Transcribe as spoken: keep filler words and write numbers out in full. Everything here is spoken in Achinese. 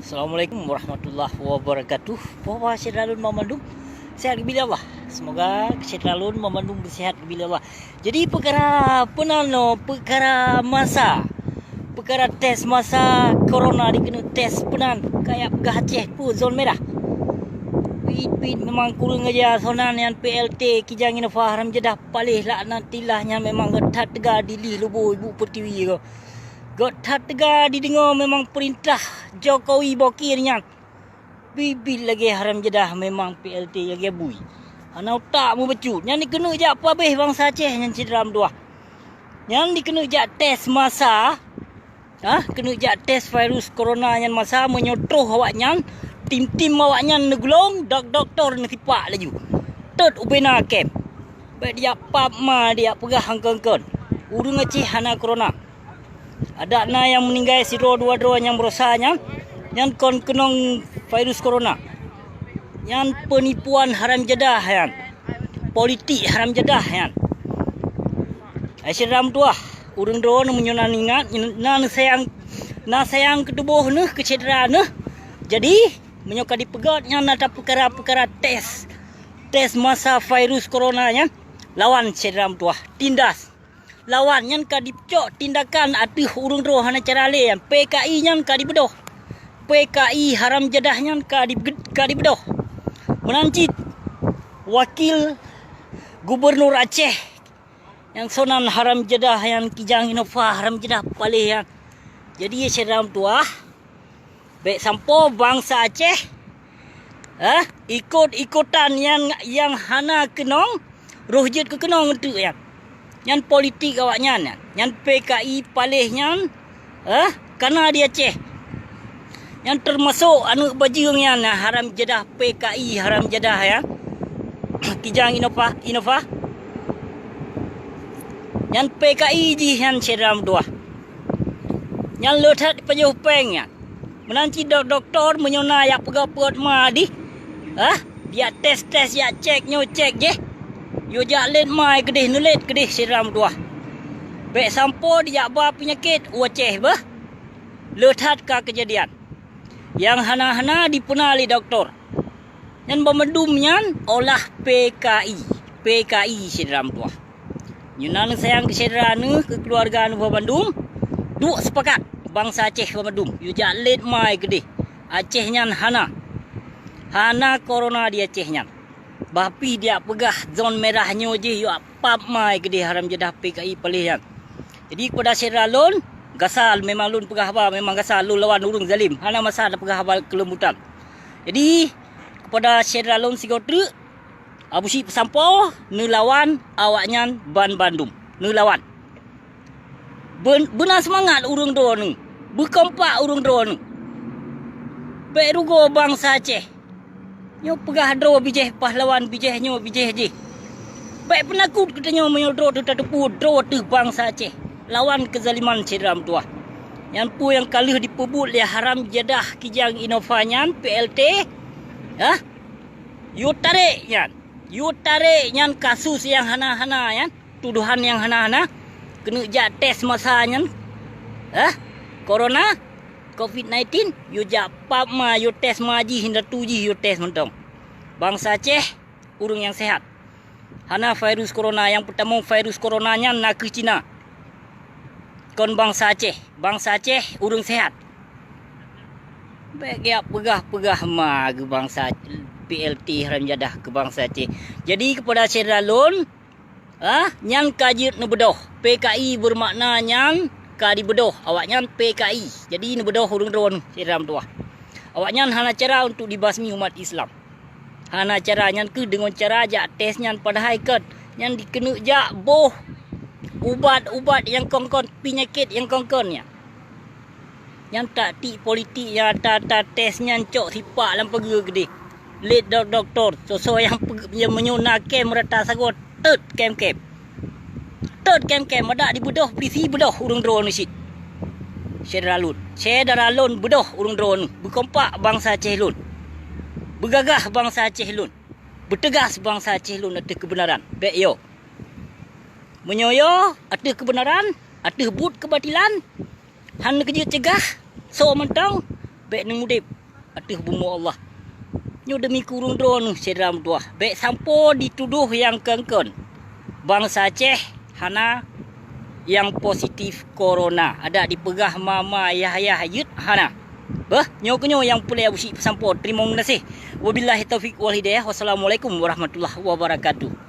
Assalamualaikum warahmatullahi wabarakatuh. Poh bah syedara lôn banmandum, sehat geubri lé Allah. Semoga syedara lôn banmandum sehat geubri lé Allah. Jadi peukara peunan nyoe, peukara masa, peukara tes masa corona dikeuneuk tes peunan, kajak peugah Aceh peue zon merah. Pit-pit memang kureueng aja sonan nyan P L T Kijang Innova haram jadah paléh laknatillah nyan memang göt that teuga dilih lubô ibu pertiwi ko. Göt that teuga dideungoe memang peurintah Jokowi bokir nyan. Bit-bit lagèe haram jadah memang P L T lagèe bui. Hana utak meubacut. Nyan dikeuneuk jak peuhabéh bansa Aceh nyan syedara meutuah. Nyan dikeuneuk jak tes masa. Ha, keuneuk jak tes virus corona nyan masa meunyoe troh awaknyan, tim-tim awaknyan neugulong, dok-doktor neusipak laju. Tot ubena kem. Bèk dijak pap ma dijak peugah angkon-angkon. Ureueng Aceh hana corona. Adak na nyang meuninggai sidroe dua droe nyang barosa nyan, nyan kon keunong virus corona. Nyan peunipuan haram jadah nyan. Politik haram jadah nyan. Hai syedara meutuah, ureueng droeneuh meunyoe na ingat, na neusayang, na sayang keu tuboh neuh, keu syedara neuh. Jadi, meunyoe ka dipeugöt nyan atra peukara-peukara tes, tes masa virus corona nyan, lawan syedara meutuah, tindas. Lawan nyan ka dicok tindakan ateueh ureueng droe hana cara lé nyan. P K I nyan ka dibeudôh. P K I haram jadah nyan ka di-, ka dibeudôh. Meunan cit wakil gubernur Aceh nyang sonan haram jadah nyan Kijang Innova haram jadah paléh nyan. Jadi syedara meutuah, bèk sampoe bansa Aceh, eh, ikot-ikotan nyang, nyang hana keunong, roh jeuet keu keunong eunteuk nyan. Nyan politik awaknyan nyan. Nyan P K I paléh nyan, eh, kana di Aceh. Nyan teumasok aneuk bajeueng nyan, haram jadah P K I, haram jadah nyan. Kijang Innova, Innova. Nyan P K I jih nyan syedara meutuah. Nyan le that pajoh péng nyan. Meunan cit dok-, doktor meunyoe na jak peugöt-peugöt ma dih, hah? Jak tes-tes, jak cek nyoe cek jéh. Yue jak lét ma keudeh, neulét keudeh syedara meutuah. Bèk sampoe dijak ba peunyakét u Aceh beuh. Le that ka keujadian. Nyang hana-hana dipeuna lé doktor. Nyan banmandum nyan olah P K I, P K I syedara meutuah. Nyoe na neusayang keu syedara neuh, keu keuluwarga neuh banmandum, duek seupakat bansa Aceh banmandum. Yue jak lét ma keudeh. Aceh nyan hana. Hana corona di Aceh nyan. Bah pih dijak peugah zon merah nyoe jih yue pap ma keudeh haram jadah P K I paléh nyan. Jadi keupada syedara lôn, gasa memang lôn peugah haba, memang gasa lôn lawan ureueng zalim. Hana masa tapeugah haba keulembutan. Jadi keupada syedara lôn sigoe treuk, Abusyik peusampoe neulawan awaknyan banmandum. Neulawan. Beun-, beuna seumangat ureueng droeneuh. Beukompak ureueng droeneuh. Bèk rugoe bansa Aceh. Nyoe peugah droe bijéh pahlawan, bijéh nyoe bijéh jih. Bèk peunakot geutanyoe meunyoe droe teuh tateupeue droe teuh bansa Aceh. Lawan keuzaliman syedara meutuah. Nyan peue nyang ka lheueh dipeubuet lé haram jadah Kijang Innova nyan P L T. Hah? Yue tarek nyan. Yue tarek nyan kasus nyang hana-hana nyan, tudohan nyang hana-hana. Keuneuk jak tes masa nyan. Hah? Corona, covid nineteen, yue jak pap ma, yue tes ma jih, indatu jih yue tes mantong. Bansa Aceh, ureueng nyang sehat. Hana virus corona, nyang peutamong virus corona nyan nakeuh Cina. Kon bansa Aceh, bansa Aceh ureueng sehat. Bèk geujak peugah-peugah ma keu bansa P L T haram jadah keu bansa Aceh. Jadi keupada syedara lôn, ah, nyan ka jeuet neubeudôh. P K I beumakna nyan ka dibeudôh. Awaknyan P K I. Jadi neubeudôh ureueng droeneuh syedara meutuah. Awaknyan hana cara untuk dibasmi umat Islam. Hana cara nyan keuh deungon cara jak tes nyan padahai kon nyan dikeuneuk jak boh ubat-ubat nyang kon-kon, peunyakét nyang kon-kon nyan. Nyan taktik politik nyang ata-ata tes nyan cok sipak lam pageue keudeh. Lét dok-, doktor, soe-soe nyang peuge-, nyang meunyoe na kem rata sagoe, teut kem-kem. Teut kem-kem, madak dibeudôh polisi, beudôh ureueng droeneuh cit. Syedara lôn, syedara lôn beudôh ureueng droeneuh, beukompak bansa Aceh lôn. Beugagah bansa Aceh lôn. Beuteugas bansa Aceh lôn ateueh keubeunaran. Bèk yo. Meunyoe yo ateueh keubeunaran, ateueh buet keubatilan, han neukeujeuet cegah, soe mantong, bèk neumudép. ateueh bumoe Allah. Nyoe demi kureueng droeneuh syedara meutuwah, bék sampoe jitudôh nyang kon-kon. Bansa Aceh hana nyang positif corona. Adak jipeugah ma-ma, yah-yah jeuet hana. Beuh, nyoe keuh nyoe nyang peureulée Abusyik peusampoe. Teurimong geunaséh. Wabillahi taufiq wal hidayah. Wassalamualaikum warahmatullahi wabarakatuh.